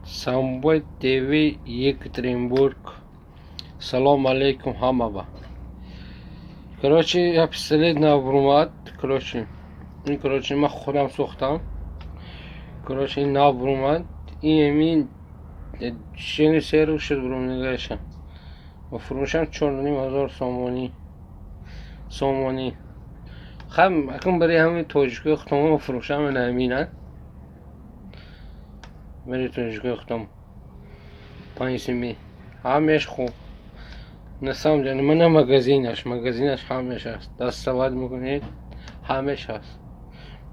Самбой ТВ, Екатеринбург. Салом алейкум ҳамаба. Короче, я пистолет набурмад. Короче, ин, короче, ман худам сохтам. Короче, ин набурмад. Ин эмин шени серу шуд бурумнигаша. Ва фурӯшам 4500 сомонӣ. Сомонӣ. Хам акун барои ҳамин тоҷикои худам фурӯшам, ин ҳамина. Барои тоҷикои худам. 5 сими. Ҳамеш хуб. На самом деле, мана магазинаш ҳамеш ҳаст. Доставать мекунед, ҳамеш ҳаст.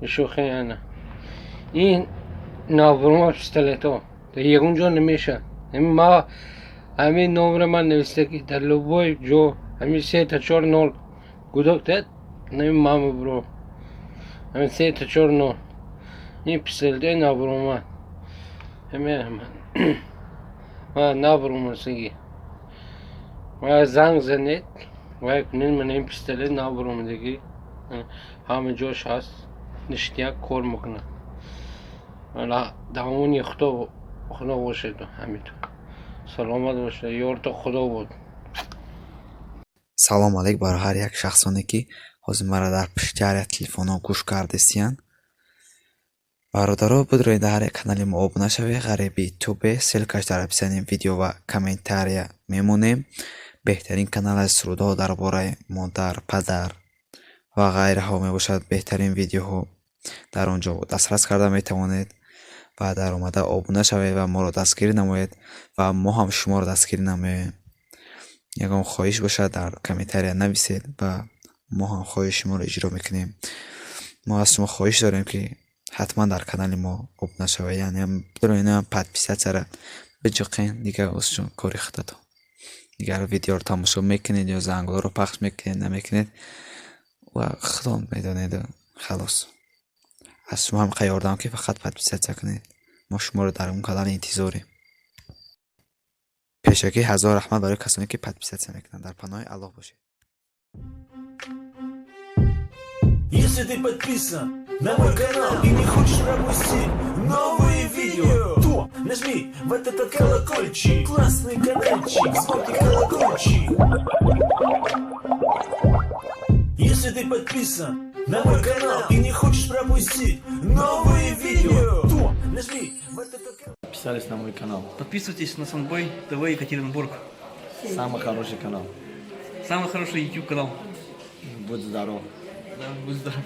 Шӯхи ана. Ин набурма пистолето. Ягон ҷо намешавад. Ҳамин ма ҳамин номера ман нависта, ки дар любой ҷо ҳамин сета чор нол гудок дед, ҳамин мама бро. Ҳамин сета чор нол. Ин пистолетои набурма. Ҳамин набурмасиги. Ва занг занед, вай кунед, мана ин пистолет набуромадагӣ, ҳама ҷош ҳаст, ништяк кор мекунад. Давони худо, худо бошед, ҳамитон саломат бошед, ёрто худо буд. Салом алейк барои ҳар як шахсоне, ки ҳозир маро дар пишти ҳар як телефонҳо гӯш кардесиянд. Бародаро, бидроед, дар ҳар як канали мо обуна шавед, Ғариби Тубе, ссылкаш дар описании видео ва комментария мемонем. Беҳтарин канал аст, сурудҳо дар бораи модар, падар ва ғайраҳо мебошад. Беҳтарин видеоҳо дар он ҷо дастрас карда метавонед ва дар омада обуна шавед ва моро дастгирӣ намоед ва мо ҳам шуморо дастгирӣ намоем. Ягон хоҳиш бошад, дар комментария нависед ва мо ҳам хоҳиши шуморо иҷро мекунем. Мо аз шумо хоҳиш дорем, ки ҳатман дар канали мо обуна шавед, яъне бидроед, подписатьсяро биҷиқен, дигар узчун кори худатон. Дигар видеоро тамошо мекунед ё занголро пахш мекунед, намекунед ва худо медонед. Халос, аз шумо ҳам ёрдам, ки фақат подписаться кунед. Мо шуморо дар он канал интизорем. Пешакӣ ҳазор раҳмат барои касоне, ки подписаться мекунанд. Дар паноҳи Аллоҳ бошед. Если ты подписан на мой канал и не хочешь пропустить новые видео, то нажми вот этот колокольчик, классный каналчик, звонкий колокольчик. Если ты подписан на мой канал и не хочешь пропустить новые видео, то нажми вот этот колокольчик. Подписались на мой канал. Подписывайтесь на Санбой ТВ Екатеринбург. Самый хороший канал. Самый хороший YouTube канал. Будь здоров. Да, будь здоров.